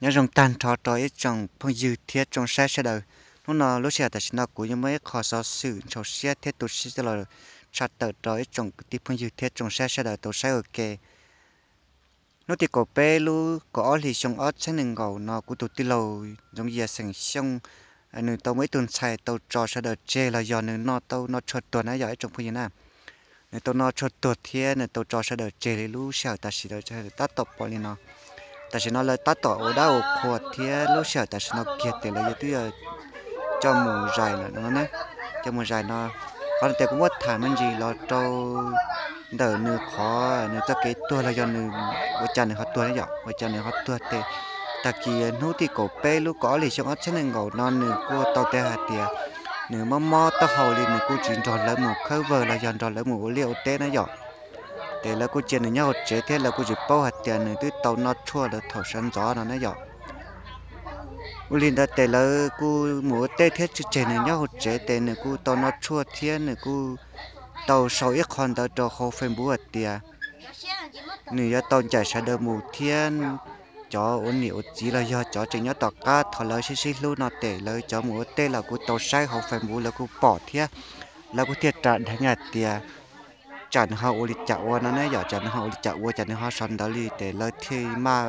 Nyob zoo tag nrho rau ib tsoom phooj ywg thiab tsoom saib sawv daws. Hnub no lub sij hawm tam sim no kuv yuav muaj ib qho xov xwm ntxhov siab thiab tu siab coj los tshaj tawm rau ib tsoom kwv tij phooj ywg thiab tsoom saib sawv daws tau saib ua ke. Hnub tim kaum peb lub kaum ob hlis xyoo ob txhiab nees nkaum no kuv tus tij laug Ntxoov Yias xeem Xyooj, nws tau muaj ib tug ntxhais tau tso sawv daws tseg los yog nws no tau no tshuaj tuag na yog ib tsoom phooj ywg na. Nws tau no tshuaj tuag thiab nws tau tso sawv daws tseg li lub sij hawm tam sim no tab tom pom li no. Tam sim no lawv tab tom ua dab ua qhua thiab lub sij hawm tam sim no kiag tes lawv yuav twb coj mus zais lawm no na. Coj mus zais no, qhov no tes kuv muab tham me ntsis los rau ntawm nws qhov nws txoj kev tuag los yog nws ua cas nws ho tuag na yom, ua cas nws ho tuag tes. Tag kis hnub tim kaum peb lub kaum ob hlis xyoo ob txhiab nees nkaum no nws kuj tau teb hais tias nws mob mob taub hau li nws kuj tsis nrog lawv mus khawb vawg los yog nrog lawv mus ua liaj ua teb na yom. Ces lawv kuj cia nws nyob hauv tsev thiab lawv kuj tsis paub hais tias nws twb tau noj tshuaj lawm thaum sawv ntxov no na yom. Ua li ntawd ces lawv kuj mus ua teb thiab tswj tseg nws nyob hauv tsev ces nws kuj tau noj tshuaj thiab nws kuj tau sau ib qho ntawv rau hauv Facebook hais tias nws yuav tau ncaim sawv daws mus thiab cov ua niam ua txiv los yog cov tseem nyob tom qab thov lawv sib sib hlub no ces lawv cov mus ua teb los kuj tau saib hauv Facebook lawv kuj pom thiab lawv kuj thiaj ras dheev hais tias tsam nws ho ua li cas ua no na yom, tsam nws ho ua li cas ua cas nws ho sau ntawv li ces lawv thiaj maj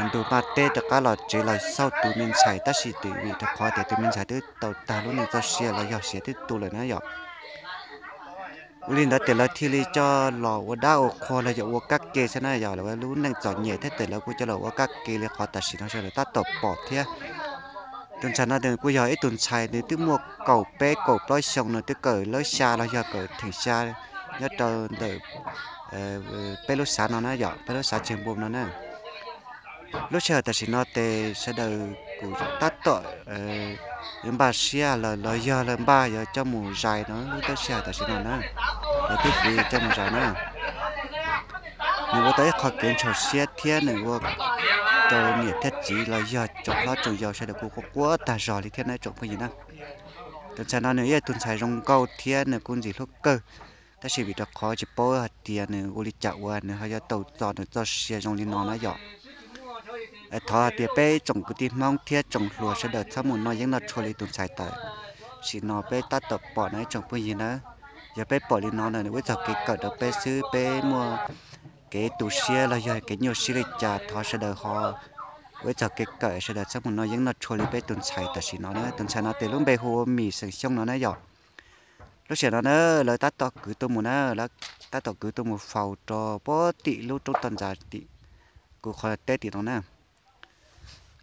ntug maj teb rov qab los tsev los xauj tus me ntxhais tab sis vim rau qhov tias tus me ntxhais twb tau tag lub neej txoj sia los yog siav twb tu lawm na yom. Ua li ntawd ces lawv thiaj li coj los ua dab ua qhua los yog ua kab ke xwb na yom, lawv lub neej txom nyem thiab ces lawv kuj coj los ua kab ke li qhov tam sim no sawv daws tab tom pom thiab. Tus ntxhais no nws kuj yog ib tug ntxhais nws twb muaj kaum peb kaum plaub xyoo nws twb kawm lawv xya los yog kawm theem xya nyob rau ntawm peb lub xav no na yom, peb lub xav tseg npu no na. Lub sij hawm tam sim no ces sawv daws kuj tab tom yuav npaj siab los yog lawv npaj yuav coj mus zais no lub sij hawm tam sim no na, lawv twb kuj coj mus zais na. Nws ua tau ib qho kev ntxhov siab thiab nws ua rau niam thiab txiv los yog tsoom hlob tsoom yau sawv daws kuj quaj quaj tag zog li thiab na tsoom phooj ywg na. Tus ntxhais no nws yog tus ntxhais zoo nkauj thiab nws kuj ntxim hlub kawg, tab sis vim rau qhov tsis paub hais tias nws ua li cas uas nws ho yuav tau txo nws txoj sia zoo li no na yom. Thov hais tias peb tsoom kwv tij Hmoob thiab tsoom hluas sawv daws txhob mus noj yeeb noj tshuaj li tus ntxhais tam sim no peb tab tom pom no ib tsoom phooj ywg na. Yog peb pom li no no nws ua ib txog kev kawm rau peb xwb, peb muaj kev tu siab los yog kev nyuaj siab li cas thov sawv daws ho ua ib txog kev kawm, sawv daws txhob mus noj yeeb noj tshuaj li peb tus ntxhais tam sim no na. Tus ntxhais no ces lub npe hu ua Mim xeem Xyooj no na yom. Lub sij hawm no na lawv tab tom kwv tuaj mus na, lawv tab tom kwv tuaj mus faus rau puag tim lub roob toj ntxas tim kuv qhov teb tim no na.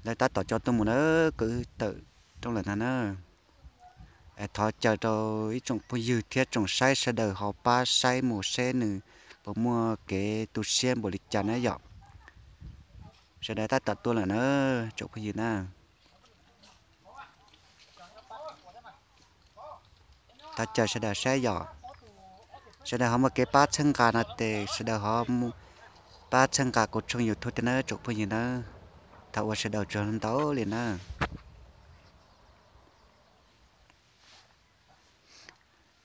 Lawv tab tom coj tuaj mus na, kwv tawm roob lawm ntag na. Thov caw rau ib tsoom phooj ywg thiab tsoom saib sawv daws ho pab saib mus seb nws puas muaj kev tu siab npaum li cas na yom. Sawv daws tab tom tuaj lawm na, tsoom phooj ywg na. Thov caw sawv daws saib yom. Sawv daws ho muaj kev pab txhawb nqa no ces sawv daws ho pab txhawb nqa kuv tshooj YouTube thiab na tsoom phooj ywg na. Thov ua sawv daws tsaug ntau li na.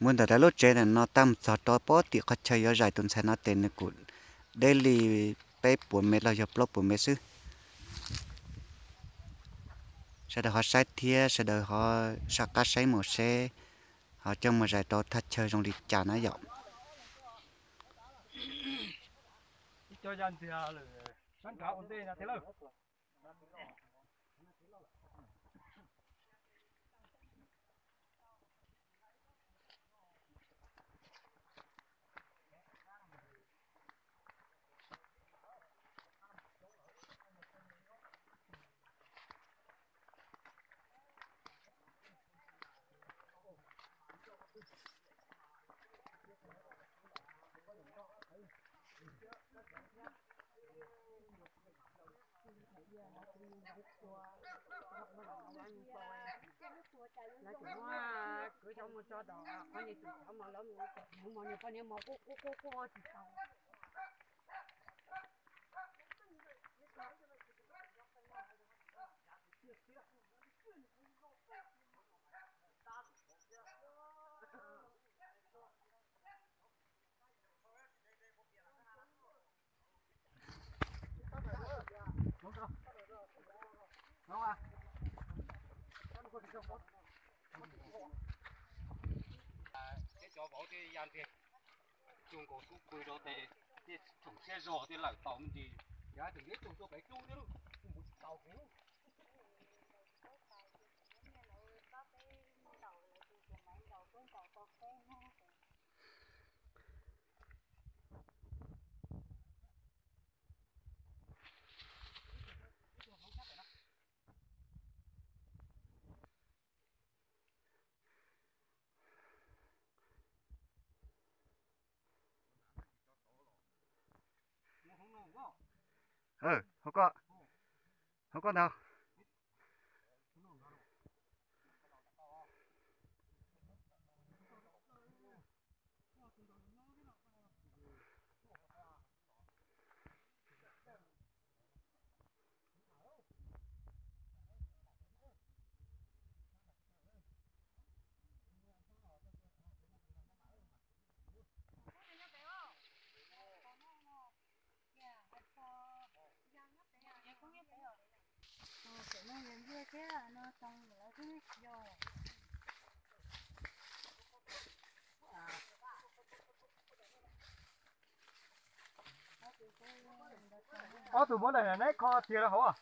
Mus ntawm lawv lub tsev ntawm no tag mus txog rau puag tim qhov chaw yuav zais tus ntxhais no ces nws kuj deb li peb puas mev los yog plaub puas mev xwb. Sawv daws ho saib thiab sawv daws ho soj qab saib mus seb ho coj mus zais rau thaj chaw zoo li cas na yom. Lawv tseem muab kwv cov mus tso tom qhov niag tus cov mos lawv mus, mus mos niag poj niam mos quj quj quj quj tsis tau. Tej ya ntiag, tsuag nkaus xub pw rau tes, tej tsoom siab zog tej lawm tau me ntsis, yog tseem ib tug tuaj pem cub thiab lauj, kuv mus tsis tau kuv. Hauv koj, hauv koj ntag. Ob tug muab daim neb kho tiag rau hauv.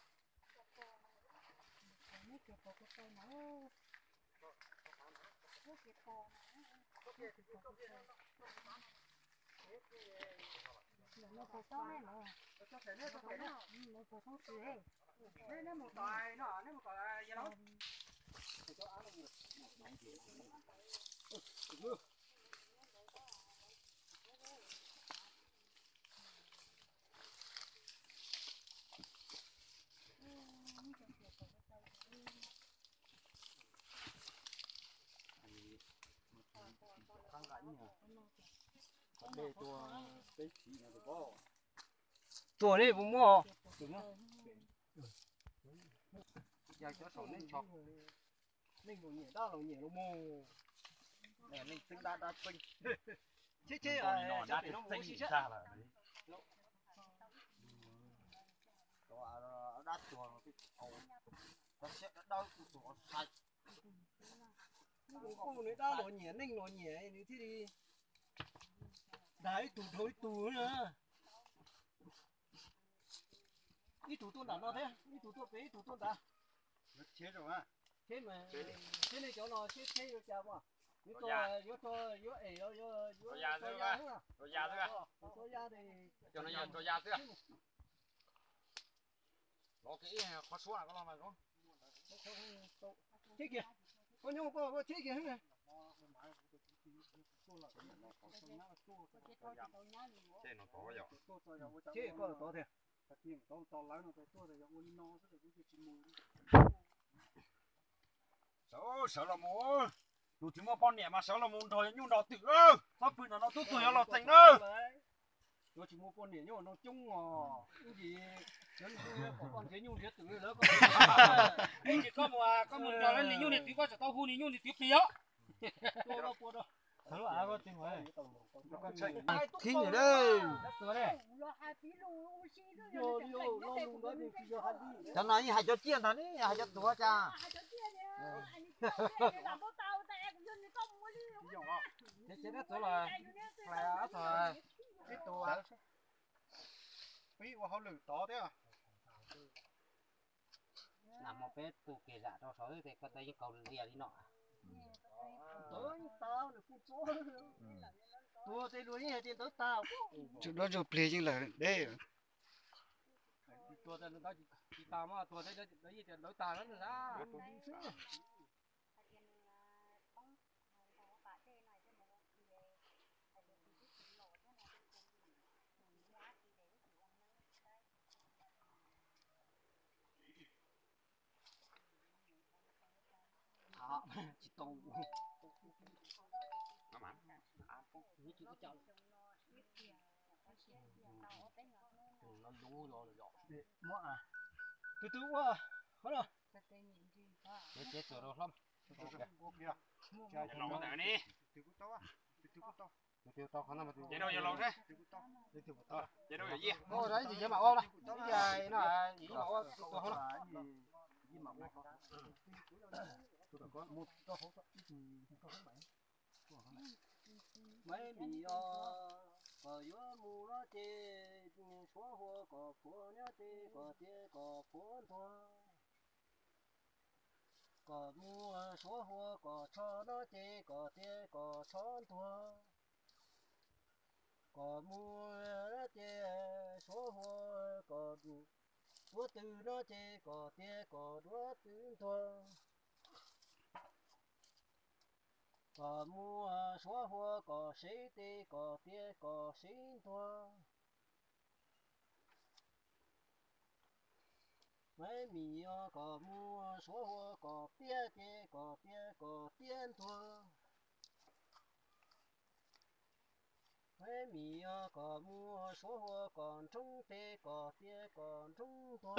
Tuaj ne puas muaj? Yog cov saum nej tso. Neeg laus nyiam dab laus nyiam los mus. Neeg txeeb dab dab txeeb. Cheb cheb, dab txeeb sib sab. Dab tuag, dab dawb kuj tuag sai. Kuj nws dab laus nyiam neeg laus nyiam nws thiaj li dag ib tug dhau ib tug na. Ib tug tuaj nram no thiab, ib tug tuaj pem, ib tug tuaj nrad. Tsheb mas, tsheb nej cov no tsheb tsheb yuav cas mas, yuav tso, yuav tso, yuav es, yuav tso ya xwb. Tso ya xwb. Los kiag ib qhov suab ko los mas. Cheb kiag, koj nyob koj, koj cheb kiag. Cheb koj tod tiag. Sawv, sawv los mus, tus tsis muaj poj niam mas sawv los mus nrog nyuj nrog twm, txhob pw nram no, tub tuag yuav los txeem na. Yuav tsis muaj poj niam nyob no coob os, ib ntsis lawv pom koj nrhiav nyuj nrhiav twm lawv ko. Ib ntsis koj mus, koj mus nrog lawv nrhiav nyuj nrhiav twm, koj tsam tau hu nrhiav nyuj nrhiav twm plig os. Khib nws lawm. Cov no yeej hais cov ciaj ntag ne, hais cov tuag cas. Ces ces dab tuag los, ib tug pib ua hauj lwm tod thiab. Nam mo peb tus kev zam rau saud xwb ces koj tau yeej kaug lia li no. Tuag tej luag yeej hais tias ntawd tag. Tsum duab ntsug plig yeej lawm deb. Tuag tsis tag mas tuag tej yeej tias ntawd tag lawm na. Tsis tau. Tus twg ua qhov no. Ces txuas rau hlob. Tus twg tau qhov no. Ces rau yog laus thiab. Tus twg tau. Ces rau yog yias. Ua ib ntsis yam mam ua na. Ib yam no yim mam ua tus hauv no. Maiv Mis Yos, kom yuav mus no ces Suav Huas kom phuav nyob ces kom tias kom phuav ntuag. Kom mus Suav Huas kom tsho no ces kom tias kom tsho ntuag. Kom mus no ces Suav Huas kom duav tw no ces kom tias kom duav tw ntuag. Kom mus Suav Huas kom sev ces kom tias kom sev ntuag. Maiv Mis Yos, kom mus Suav Huas kom tiab ces kom tias kom tiab ntuag. Maiv Mis Yos, kom mus Suav Huas kom nrhoob ces kom tias kom nrhoob ntuag.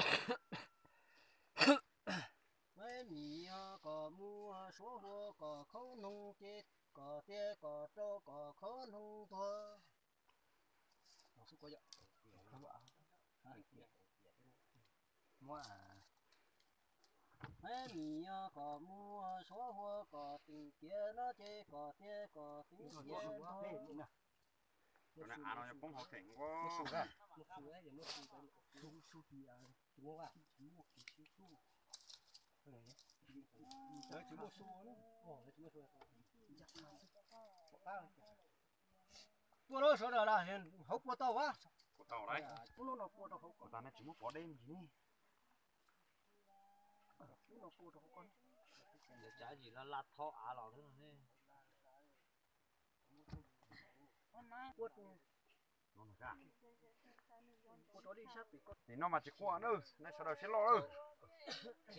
Maiv Mis Yos, kom mus Suav Huas kom khaub noog ces kom tias kom rau kom khaub noog ntuag. Maiv Mis Yos, kom mus Suav Huas kom twm kiav no ces kom tias kom twm kiav ntuag. Tua lawm sawv daws, hauv pua tau a. Ua tau lawm. Ua tau, nej tsis muab pov deb me ntsis ne. Lawv tsav zis la la tho av los xwb ne. Nim no mas tsis quaj na, nej sawv daws siab loj lawm.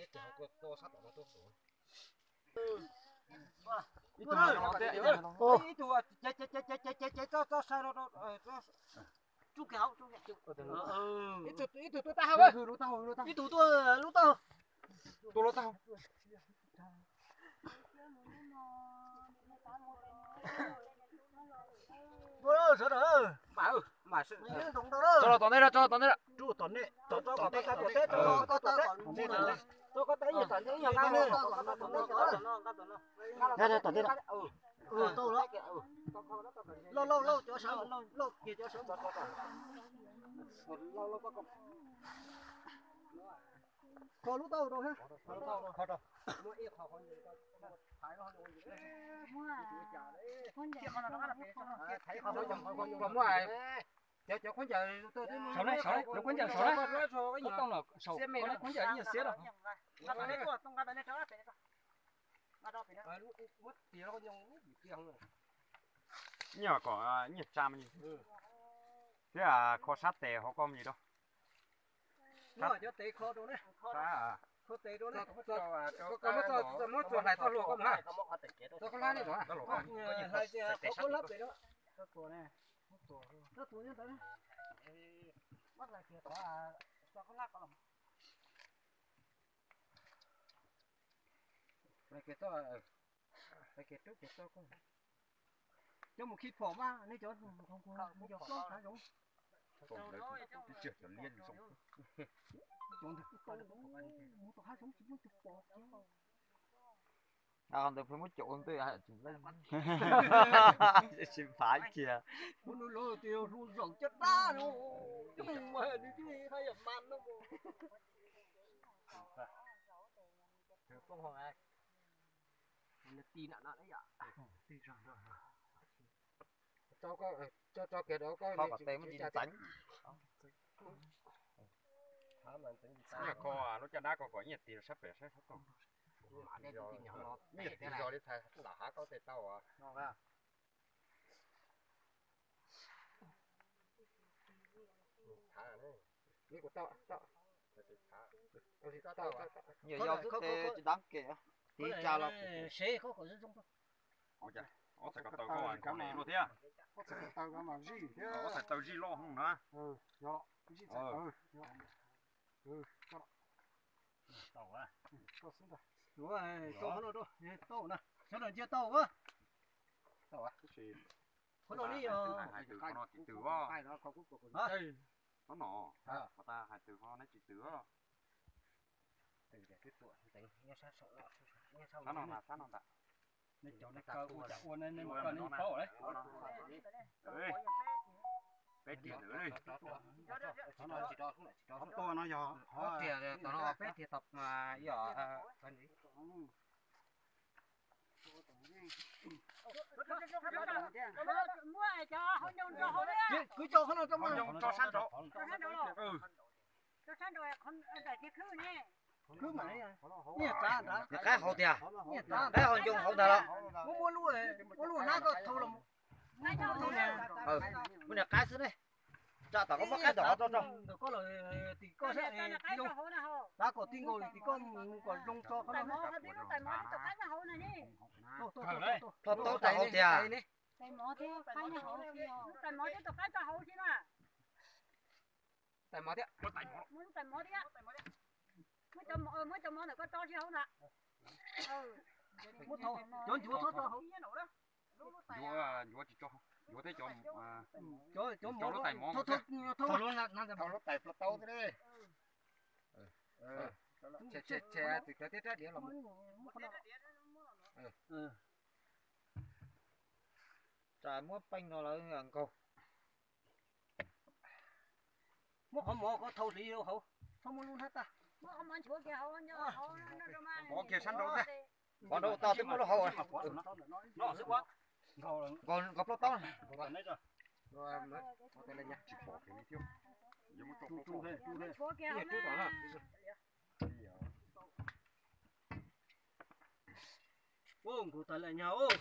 Ib tug ces ces ces ces ces ces txo txo sai no, ib tug tuaj tag hauv, ib tug tuaj lub taub hau, tuaj lub taub hau. Tso los tom ntej, tso los tom ntej. Tom ntej, tom ntej, tom ntej. Lauj, lauj, lauj, cov sawv, lauj, kiag cov sawv. Kho lub taub hau rau thiab. Koj muab cov, cov khaub ncaws, cov khaub ncaws saud na, khaub ncaws ib nyuag xiab rau. Nyiaj kom nyiaj tsa me ntsis thiab, kho sab tes hauv koj me ntsis rau. Kho tes rau ne, kho tes rau ne. Muab txuas hlais txoj hlua koj mus na. Txoj khaub hlab ne, hlais tias txoj khaub hlab pem no. Txoj hlua nyob ntawd. Cov mus khi phom mas nej cov, cov plob hav zoov. Cov ntawd mus tom hav zoov tsis muaj tus pom. Ntawd pheej muab caum ntej tsis npaj kiag. Ua nws los tias hu zaum caj dab no, coj mus mas nws twb haj yam mas no. Ti na na yom. Kho kom tes muaj ntsis ntxeev. Kho lub caj dab ko kom nyiaj tis sab pem sab, sab ko. Nyiaj tis zog li txhais tam hav koj tes tau. Yog yog xwb tes tsis dab kem, tiv tsa los. Ob txhais ko taw koj kom loj thiab. Ob txhais taw zij loj hwv na. Tau na, sawv daws ntsia tau a. Qhov no ne yog hais tias qhov no tis twm os. Qhov no, qhov tas hais tias qhov no ne tis twm os. Sab no, sab no ntag. Nej cov nej kaw ua cas ua nej mus kaw nej paub lawm. Peb tiag lawm. Qhov tuaj no yog qhov tiag, tom no peb tiag tom yog. Kwv coj qhov no tso mas. Tso sab nraud. Khwb mas, niag tsav ntawd. Niag qaib hauv tiag. Niag tsav qaib hauv ncoo hauv ntag los. Muab, muab lub, muab lub hnab koj thau los. Muab niag qaib xwb ne. Tsa tom koj muab qaib tom qhov tso tso. Ntawm koj los tim koj sab, tav kom ti nkaus tim koj mus kom zoo tso qhov no. Thau taub tso hauv tiag. Tais mov thiab. Muab cov mov ntawm koj tso si hauv ntag. Muab thau, cov ncuav txhob tso hauv. Ncuav, ncuav tsis tso, ncuav thiab cov, cov mov, thau, thau lub tais plaub taub thiab. Tshem, tshem, tshem txim cov thiab rab diav los. Tsam muab peej no lawv nkaug. Muab qhov mov koj thau hliv hauv, txhob muab lub hnab tag. Mov kiag sab nraud xwb. Qhov nraud tag twb muab lub hauv. Nkaug plaub taub. Ua nkaus tas lawm nyag os.